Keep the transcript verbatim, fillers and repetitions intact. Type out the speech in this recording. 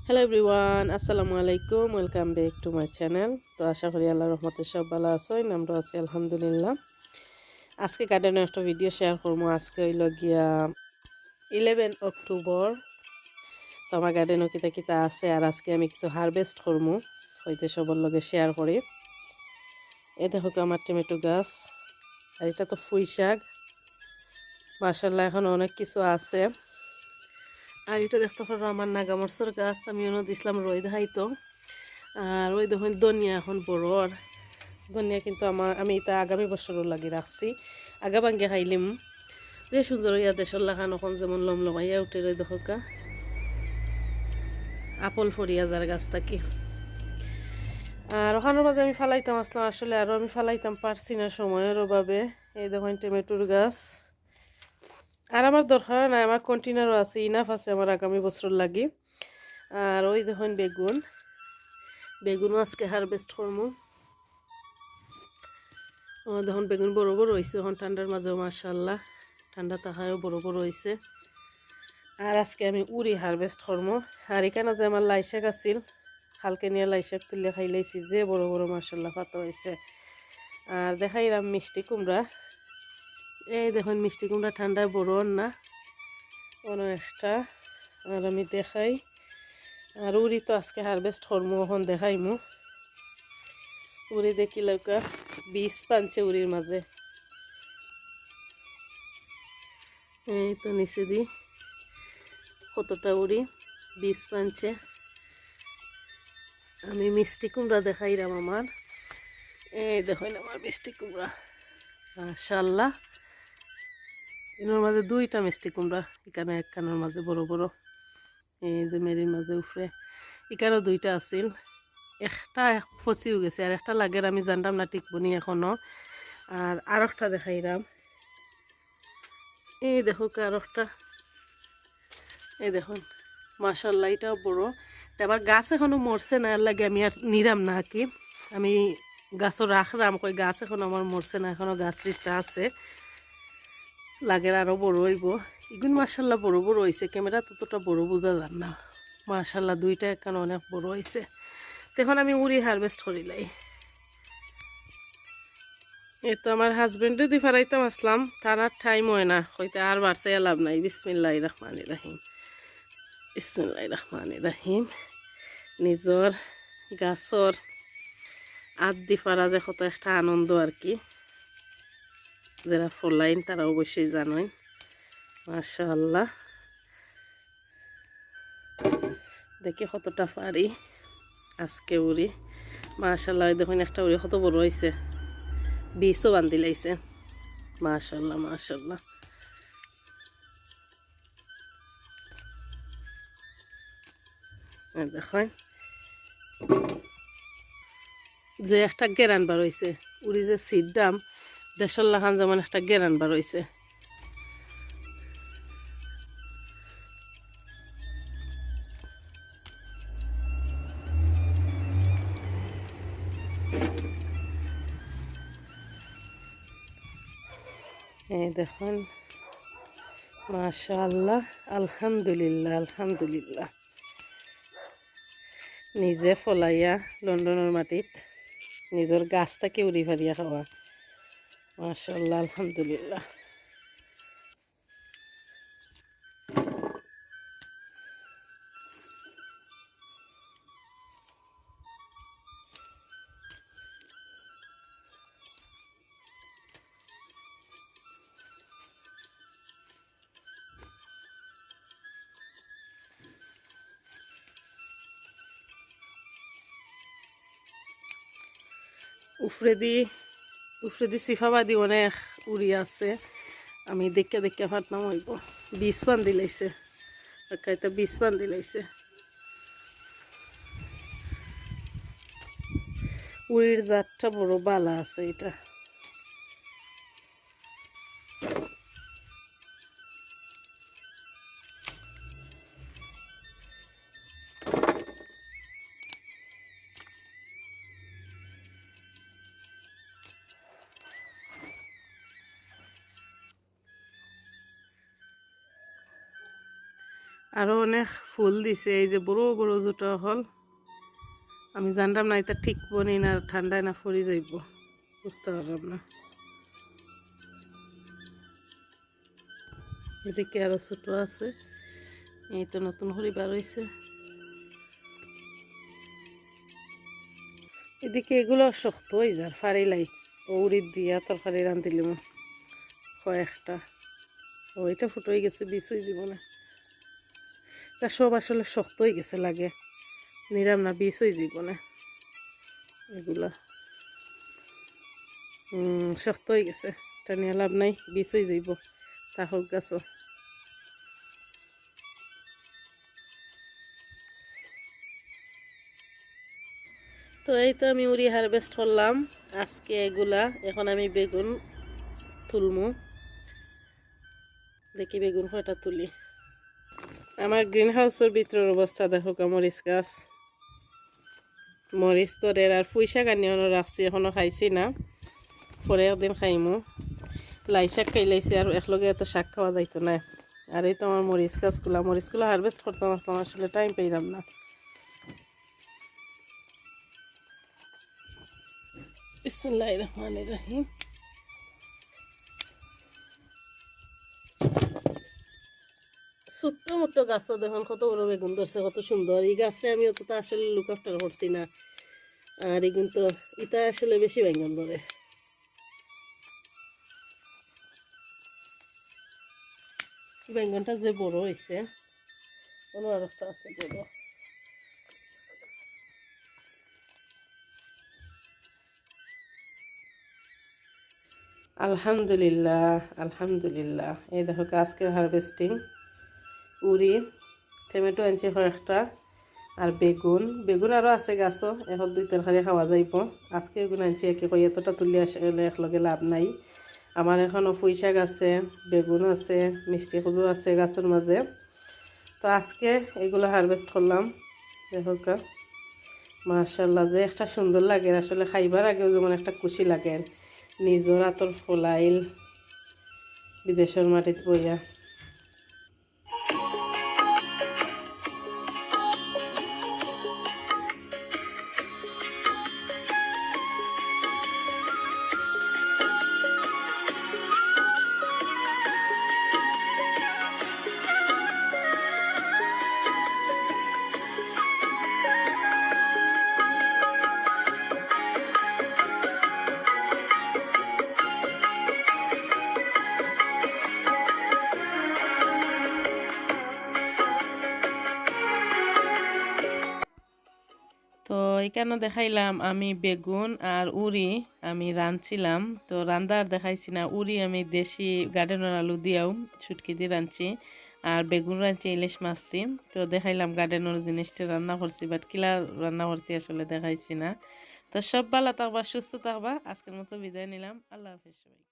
Hello everyone, আসসালামু আলাইকুম, welcome back to my channel। তো আশা করি আল্লাহর রহমতে সব ভালা আছইন, আমরাও আছি আলহামদুলিল্লাহ। আজকে গার্ডেনর একটা ভিডিও শেয়ার করমু। আজকে অইলো গিয়া ইলেভেন অক্টোবর। তো আমার গার্ডেনো কিতা কিতা আছে আর আজকে আমি কিছু হারভেস্ট করমু, অইতে সবর লগে শেয়ার করি। এ দেখউক্কা আমার টমেটো গাছ, আর ইটা তো পুঁই শাক। মাশাআল্লাহ, এখনো অনেক কিছু আছে। আর ইটা দেখতে পারো আমার নাগা মরিচর গাছ, আমি অনো দিছলাম রইদ খাইতো। আর ওই দেখইন ধনিয়া এখন বড়, আর ধনিয়া কিন্তু আমার, আমি ইটা আগামী বছরর লাগি রাখছি, আগা ভাঙ্গি খাইলিমু। যে সুন্দর অইয়া দেশর লাখান অখন যেমন লমলমাইয়া উঠের, ওই দেখউক্কা আপল ফড়িয়া যার গাছ থাকি। আর অখানর মাঝে আমি ফালাইতাম আছলাম, আসলে আরও আমি ফালাইতাম পারছি না সময়র অভাবে। এই দেখইন টমেটোর গাছ, আর আমার দরকার নাই, আমার কন্টেনারও আছে, ইনাফ আছে আমার আগামী বছরর লাগি। আর ওই দেখইন বেগুন, বেগুনও আজকে হারভেস্ট করমু। ও দেখইন বেগুন বড় বড় অইছে অখন ঠান্ডার মাঝেও, মাশাআল্লাহ, ঠান্ডা থাকায়ও বড় বড় অইছে। আর আজকে আমি উরি হারভেস্ট করমু। আর ইখানো যে আমার লাই শাক আছিল, কালকে নিয়া লাই শাক তুলিয়া খাইলাইছি, যে বড় বড় মাশাআল্লাহ পাতা অইছে। আর দেখাইরাম মিষ্টি কুমড়া, এই দেখইন মিষ্টি কুমড়া ঠান্ডায় বড় অর না, অনো একটা। আর আমি দেখাই, আর উরি তো আজকে হারভেস্ট করমু, অখন দেখাইমু। উরি দেখিলাউক্কা, বিষ পানছে উরির মাঝে। এই তো নিচেদি কতটা উরি বিষ পানছে। আমি মিষ্টি কুমড়া দেখাইরাম আমার। এই দেখইন আমার মিষ্টি কুমড়া, মাশাআল্লাহ। ইনোর মাঝে দুইটা মিষ্টি কুমড়া, ইখানো একখানোর মাঝে বড় বড়। এই যে মেরির মাঝে উপরে, ইখানো দুইটা আছিল, একটা এক ফসিও গেছে, আর একটা লাগের আমি জানরাম না টিকবো নি এখনো। আর আরোকটা দেখাইরাম, এই দেখউক্কা আরোকটা, এই দেখইন, মাশাআল্লাহ, ইটাও বড়। তে আমার গাছ এখনো মরছে না, এর লাগি আমি আর নিরাম না আর কি। আমি গাছও রাখরাম, কই গাছ এখনো আমার মরছে না, এখনো গাছ ইটা আছে, লাগের আরো বড় অইবো। ইগুন মাশাআল্লাহ বড় বড় অইছে, ক্যামেরাত অতটা বড় বুঝা যার না। মাশাআল্লাহ, দুইটা একখান অনেক বড় অইছে। তে অখন আমি উরি হারভেস্ট করিলাই। এই তো আমার হাজবেন্ডরে দি ফারাইতাম আছলাম, তার আর টাইম অয় না, কইতে আর বাড়াইয়া লাভ নাই। বিসমিল্লাহির রহমানির রহিম, বিসমিল্লাহির রহমানির রহিম। নিজর গাছর আত দি ফারা যে কত একটা আনন্দ আর কি। যেরা ফলাইন তারা অবশ্যই জানইন। মাশাআল্লাহ, দেখি কতটা পারি আজকে উরি। মাশাআল্লাহ, ওই দেখইন একটা উরি কত বড় অইছে, বিষও বান্ধিলাইছে। মাশাআল্লাহ, মাশাআল্লাহ। এই দেখইন, যে একটা গেরান বার অইছে, উরি যে ছিটরাম, দেশর লাখান যেমন একটা গেরান বার অইছে। এই দেখইন, মাশাআল্লাহ, আলহামদুলিল্লাহ, আলহামদুলিল্লাহ। নিজে ফলাইয়া লন্ডনর মাটিত নিজর গাছ থাকি উরি ফারিয়া খাওয়া। মাশাআল্লাহ, আলহামদুলিল্লাহ। উপরেদি, উপরেদি সিফাবাদি অনেক উরি আছে, আমি দেখিয়া দেখিয়া ফাটনাম অইবো। বিষ বান্ধিলাইছে, একটা বিষ বান্ধিলাইছে। উরির জাতটা বড় ভালা আছে ইটা। আরো অনেক ফুল দিছে, এই যে বড় বড় জুটা হল। আমি জানতাম না এটা ঠিক বনি না, ঠান্ডায় না ফরি যাইব, বুঝতে পারলাম না। এদিকে আরো ছোট আছে, এই তো নতুন করে বার হইছে। এদিকে এগুলো শক্ত হয়ে যার, ফাড়িলাই। ও উড়িদ দিয়া তরকারি রান্ধিলিমু কয়েকটা। ও, এটা ফুটো হয়ে গেছে, বিষ হয়ে জীবনে। তা সব আসলে শক্ত হয়ে গেছে লাগে, নিরাম না, বিষ হয়ে জীবনে এগুলা। হুম, শক্ত হয়ে গেছে, এটা নিয়ে লাভ নাই, বিষ হয়ে যাইব। তা হোক গাছও। তো এই তো আমি উরি হারভেস্ট করলাম আজকে এগুলা। এখন আমি বেগুন তুলমু, দেখি বেগুন কয়টা তুলি। আমার গ্রিন হাউসের ভিতরের অবস্থা দেখো, মরিচ গাছ, মরিচ তো রের, আর পুঁই শাক আনিয়া রাখছি, এখনো খাইছি না, পরে একদিন খাইমু। লাই শাক খাইলাইছি, আর একলগে এত শাক খাওয়া যাইতো না। আর এই তো আমার মরিচ গাছগুলা, মরিচগুলা হারভেস্ট করতাম আসলাম, আসলে টাইম পাইলাম না। বিসমিল্লাহির রহমানির রহিম। ছোট্ট মোট্ট গাছও দেখুন কত বড় বেগুন ধরছে, কত সুন্দর। এই গাছে আমি অতটা আসলে লুক আফটার করছি না, আর এগুন তো ইটা আসলে বেশি বেগুন ধরে। বেগুনটা যে বড় হইছে, অন্য আরেকটা আছে বড়। আলহামদুলিল্লাহ, আলহামদুলিল্লাহ। এই দেখো আজকে হারভেস্টিং উরি, টমেটো আনছি কয়েকটা, আর বেগুন, বেগুন আরও আছে গাছও, এখন দুই তরকারি খাওয়া যাইব। আজকে এগুন আনছি একে কই, এতটা তুলি আসলে একলগে লাভ নাই। আমার এখনও পুঁই শাক আছে, বেগুন আছে, মিষ্টি কদু আছে গাছের মাঝে। তো আজকে এগুলো হারভেস্ট করলাম। দেখো কা, মাশাআল্লাহ, যে একটা সুন্দর লাগে আসলে, খাইবার আগেও যেমন একটা খুশি লাগে, নিজর আতর ফলাইল বিদেশর মাটিত বইয়া। তো এখানো দেখাইলাম আমি বেগুন আর উরি আমি রানছিলাম। তো রান্দার দেখাইছি না, উরি আমি দেশি গার্ডেনর আলু দিয়াও শুটকি দি রানছি, আর বেগুন রানছি ইলিশ মাছ দি। তো দেখাইলাম গার্ডেনর জিনিসটা রান্না করছি, বাট কিলা রান্না করছি আসলে দেখাইছি না। তো সব ভালা থাকবা, সুস্থ থাকবা, আজকের মতো বিদায় নিলাম, আল্লাহ হাফেজ সবাই।